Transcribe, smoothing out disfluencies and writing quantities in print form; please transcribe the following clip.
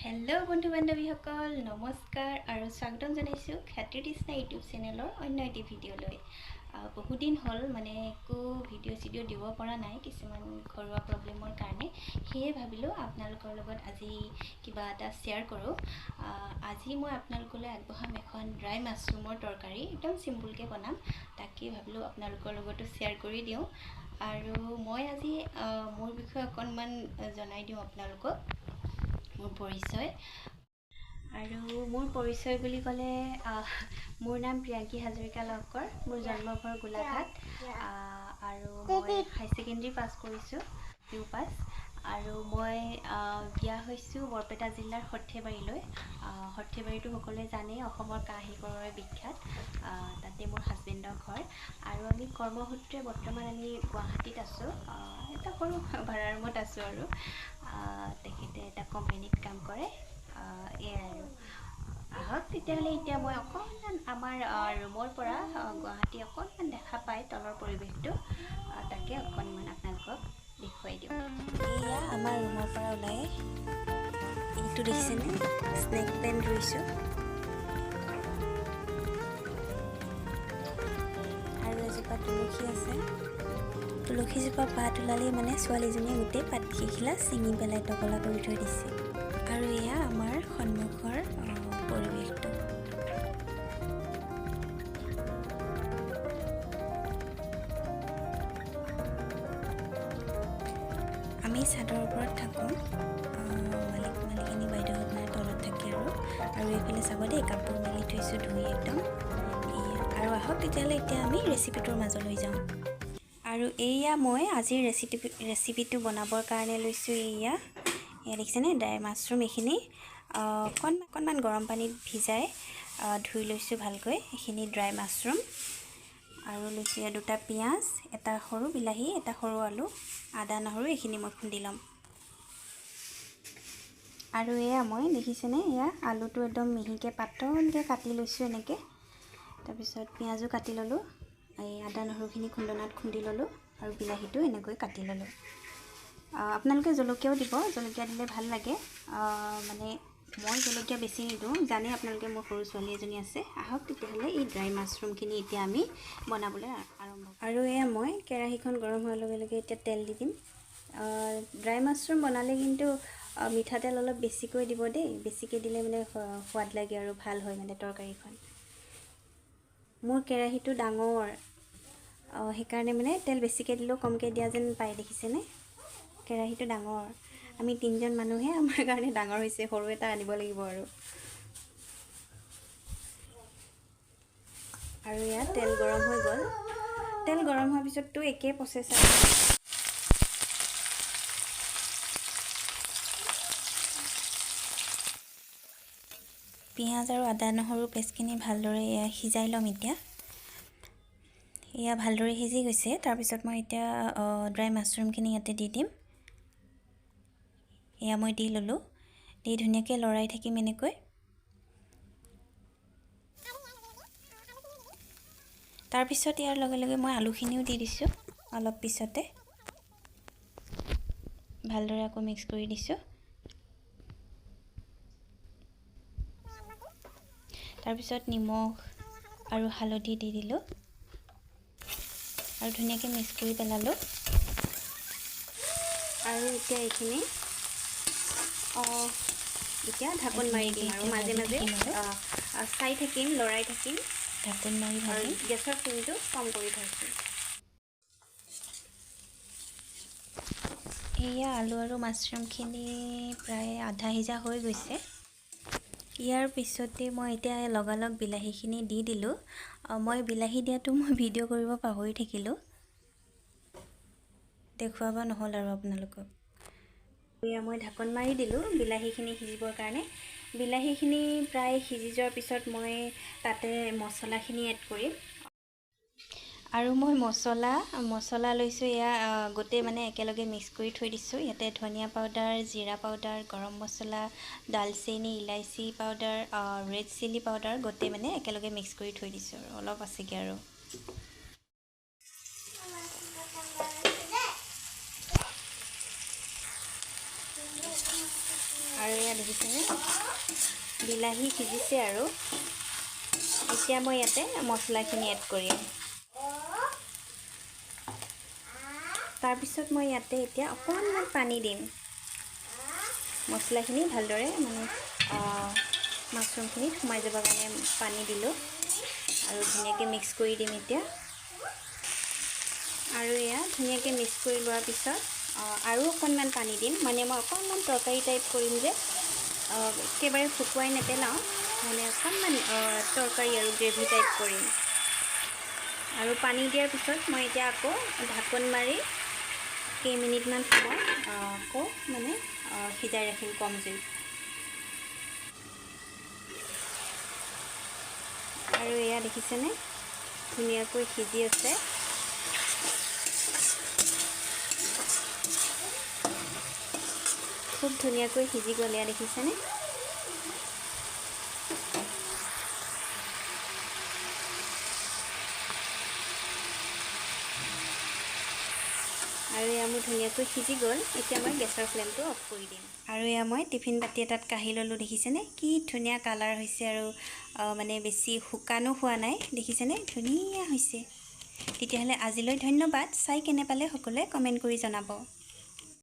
Hello' বন্ধু বান্ধৱীসকল, নমস্কাৰ আৰু স্বাগতম জনাইছোঁ খ্যাতিৰ তৃষ্ণা ইউটিউব চেনেলৰ অন্য এটি ভিডিঅ'লৈ। বহুদিন হ'ল মানে একো ভিডিঅ' চিডিঅ' দিব পৰা নাই, কিছুমান ঘৰুৱা প্ৰব্লেমৰ কাৰণে। সেয়ে ভাবিলোঁ আপোনালোকৰ লগত আজি কিবা এটা শ্বেয়াৰ কৰোঁ। আজি মই আপোনালোকলৈ আগবঢ়াম এখন ড্ৰাই মাছৰুমৰ তৰকাৰী, একদম চিম্পুলকৈ বনাম। তাকেই ভাবিলোঁ আপোনালোকৰ লগতো শ্বেয়াৰ কৰি দিওঁ। আৰু মই আজি মোৰ বিষয়ে অকণমান জনাই দিওঁ আপোনালোকক, মোৰ পৰিচয়। আৰু মোৰ পৰিচয় বুলি ক'লে মোৰ নাম প্ৰিয়াংকী হাজৰিকা লহকৰ, মোৰ জন্মঘৰ গোলাঘাট আৰু মই হাই ছেকেণ্ডেৰী পাছ কৰিছোঁ, পি ইউ পাছ। আৰু মই বিয়া হৈছোঁ বৰপেটা জিলাৰ সৰ্থেবাৰীলৈ। সৰ্থেবাৰীটো সকলোৱে জানেই, অসমৰ কাঁহ বাবে বিখ্যাত। তাতে মোৰ হাজবেণ্ডৰ ঘৰ আৰু আমি কৰ্মসূত্ৰে বৰ্তমান আমি গুৱাহাটীত আছোঁ, এটা সৰু ভাড়া ৰুমত আছোঁ। আৰু তেখেতে এটা কোম্পেনীত কাম কৰে। এয়াই আৰু। আহক তেতিয়াহ'লে এতিয়া মই অকণমান আমাৰ ৰুমৰ পৰা গুৱাহাটী অকণমান দেখা পায় তলৰ পৰিৱেশটো, তাকে অকণমান আপোনালোকক দেখুৱাই দিওঁ। এয়া আমাৰ ৰুমৰ পৰা ওলাই এইটো দেখিছেনে, স্নেক প্লেণ্ট ৰুইছোঁ আৰু এজোপা তুলসী আছে। তুলসীজোপা পাত ওলালেই মানে ছোৱালীজনীয়ে গোটেই পাতকেইখিলা ছিঙি পেলাই টকলা কৰি থৈ দিছে। আৰু এয়া আমাৰ সন্মুখৰ পৰিৱেশটো। আমি চাদৰ ওপৰত থাকোঁ, মালিক মালিকনী বাইদেউহঁত মানে তলত থাকে। আৰু আৰু এইফালে চাব দেই, কাপোৰ মেলি থৈছোঁ ধুই একদম। এয়া আৰু আহক তেতিয়াহ'লে এতিয়া আমি ৰেচিপিটোৰ মাজলৈ যাওঁ। আৰু এইয়া মই আজিৰ ৰেচিপিটো বনাবৰ কাৰণে লৈছোঁ। এয়া এয়া দেখিছেনে, ড্ৰাই মাছৰুম। এইখিনি অকণমান গৰম পানীত ভিজাই ধুই লৈছোঁ ভালকৈ, এইখিনি ড্ৰাই মাছৰুম। আৰু লৈছোঁ ইয়াত দুটা পিঁয়াজ, এটা সৰু বিলাহী, এটা সৰু আলু, আদা নহৰু, এইখিনি মই খুন্দি ল'ম। আৰু এয়া মই দেখিছেনে, এয়া আলুটো একদম মিহিকৈ পাতলকৈ কাটি লৈছোঁ এনেকৈ। তাৰপিছত পিঁয়াজো কাটি ল'লোঁ, এই আদা নহৰুখিনি খুন্দনাত খুন্দি ল'লোঁ আৰু বিলাহীটো এনেকৈ কাটি ল'লোঁ। আপোনালোকে জলকীয়াও দিব, জলকীয়া দিলে ভাল লাগে। মানে মই জলকীয়া বেছি নিদিওঁ, জানেই আপোনালোকে মোৰ সৰু ছোৱালী এজনী আছে। আহক তেতিয়াহ'লে এই ড্ৰাই মাছৰুমখিনি এতিয়া আমি বনাবলৈ আৰম্ভ। আৰু এয়া মই কেৰাহীখন গৰম হোৱাৰ লগে লগে এতিয়া তেল দি দিম। ড্ৰাই মাছৰুম বনালে কিন্তু মিঠাতেল অলপ বেছিকৈ দিব দেই, বেছিকৈ দিলে মানে সোৱাদ লাগে আৰু ভাল হয় মানে তৰকাৰীখন। মোৰ কেৰাহীটো ডাঙৰ, সেইকাৰণে মানে তেল বেছিকৈ দিলেও কমকৈ দিয়া যেন পায়। দেখিছেনে, কেৰাহীটো ডাঙৰ, আমি তিনিজন মানুহে, আমাৰ কাৰণে ডাঙৰ হৈছে, সৰু এটা আনিব লাগিব আৰু। আৰু ইয়াত তেল গৰম হৈ গ'ল। তেল গৰম হোৱাৰ পিছততো একেই প্ৰচেছ আৰু। পিঁয়াজ আৰু আদা নহৰু পেষ্টখিনি ভালদৰে এয়া সিজাই ল'ম এতিয়া। এয়া ভালদৰে সিজি গৈছে। তাৰপিছত মই এতিয়া ড্ৰাই মাছৰুমখিনি ইয়াতে দি দিম। এয়া মই দি ল'লোঁ, দি ধুনীয়াকৈ লৰাই থাকিম এনেকৈ। তাৰপিছত ইয়াৰ লগে লগে মই আলুখিনিও দি দিছোঁ অলপ পিছতে। ভালদৰে আকৌ মিক্স কৰি দিছোঁ। তাৰপিছত নিমখ আৰু হালধি দি দিলোঁ আৰু ধুনীয়াকৈ মিক্স কৰি পেলালোঁ। আৰু এতিয়া এইখিনি এতিয়া ঢাকোন মাৰি দিম আৰু মাজে মাজে চাই থাকিম, লৰাই থাকিম। ঢাকোন মাৰি আৰু গেছৰ ফ্লেমটো কম কৰি থৈছোঁ। এয়া আলু আৰু মাছৰুমখিনি প্ৰায় আধা সিজা হৈ গৈছে। ইয়াৰ পিছতে মই এতিয়া লগালগ বিলাহীখিনি দি দিলোঁ। মই বিলাহী দিয়াটো মই ভিডিঅ' কৰিব পাহৰি থাকিলোঁ, দেখুৱাব নহ'ল আৰু আপোনালোকক। এয়া মই ঢাকোন মাৰি দিলোঁ বিলাহীখিনি সিজিবৰ কাৰণে। বিলাহীখিনি প্ৰায় সিজি যোৱাৰ পিছত মই তাতে মছলাখিনি এড কৰিম। আৰু মই মছলা লৈছোঁ। এয়া গোটেই মানে একেলগে মিক্স কৰি থৈ দিছোঁ। ইয়াতে ধনিয়া পাউডাৰ, জিৰা পাউডাৰ, গৰম মছলা, ডালচেনি, ইলাচি পাউডাৰ, ৰেড চিলি পাউডাৰ গোটেই মানে একেলগে মিক্স কৰি থৈ দিছোঁ। আৰু অলপ আছেগৈ আৰু। আৰু এয়া এয়া দেখিছেনে, বিলাহী সিজিছে। আৰু এতিয়া মই ইয়াতে মছলাখিনি এড কৰিম। তাৰপিছত মই ইয়াতে এতিয়া অকণমান পানী দিম। মছলাখিনি ভালদৰে মানে মাছৰুমখিনিত সোমাই যাবৰ কাৰণে পানী দিলোঁ আৰু ধুনীয়াকৈ মিক্স কৰি দিম এতিয়া। আৰু এয়া ধুনীয়াকৈ মিক্স কৰি লোৱাৰ পিছত আৰু অকণমান পানী দিম। মানে মই অকণমান তৰকাৰী টাইপ কৰিম যে, একেবাৰে শুকুৱাই নেপেলাওঁ, মানে অকণমান তৰকাৰী আৰু গ্ৰেভি টাইপ কৰিম। আৰু পানী দিয়াৰ পিছত মই এতিয়া আকৌ ঢাকোন মাৰি কেইমিনিটমান সময় আকৌ মানে সিজাই ৰাখিম কম জুইত। আৰু এয়া দেখিছেনে, ধুনীয়াকৈ সিজি আছে। খুব ধুনীয়াকৈ সিজি গ'ল, এয়া দেখিছেনে। আৰু এয়া মোৰ ধুনীয়াকৈ সিজি গ'ল। এতিয়া মই গেছৰ ফ্লেমটো অফ কৰি দিম। আৰু এয়া মই টিফিন বাতি এটাত কাঢ়ি ল'লোঁ, দেখিছেনে কি ধুনীয়া কালাৰ হৈছে। আৰু মানে বেছি শুকানো হোৱা নাই, দেখিছেনে ধুনীয়া হৈছে। তেতিয়াহ'লে আজিলৈ ধন্যবাদ। চাই কেনে পালে সকলোৱে কমেণ্ট কৰি জনাব।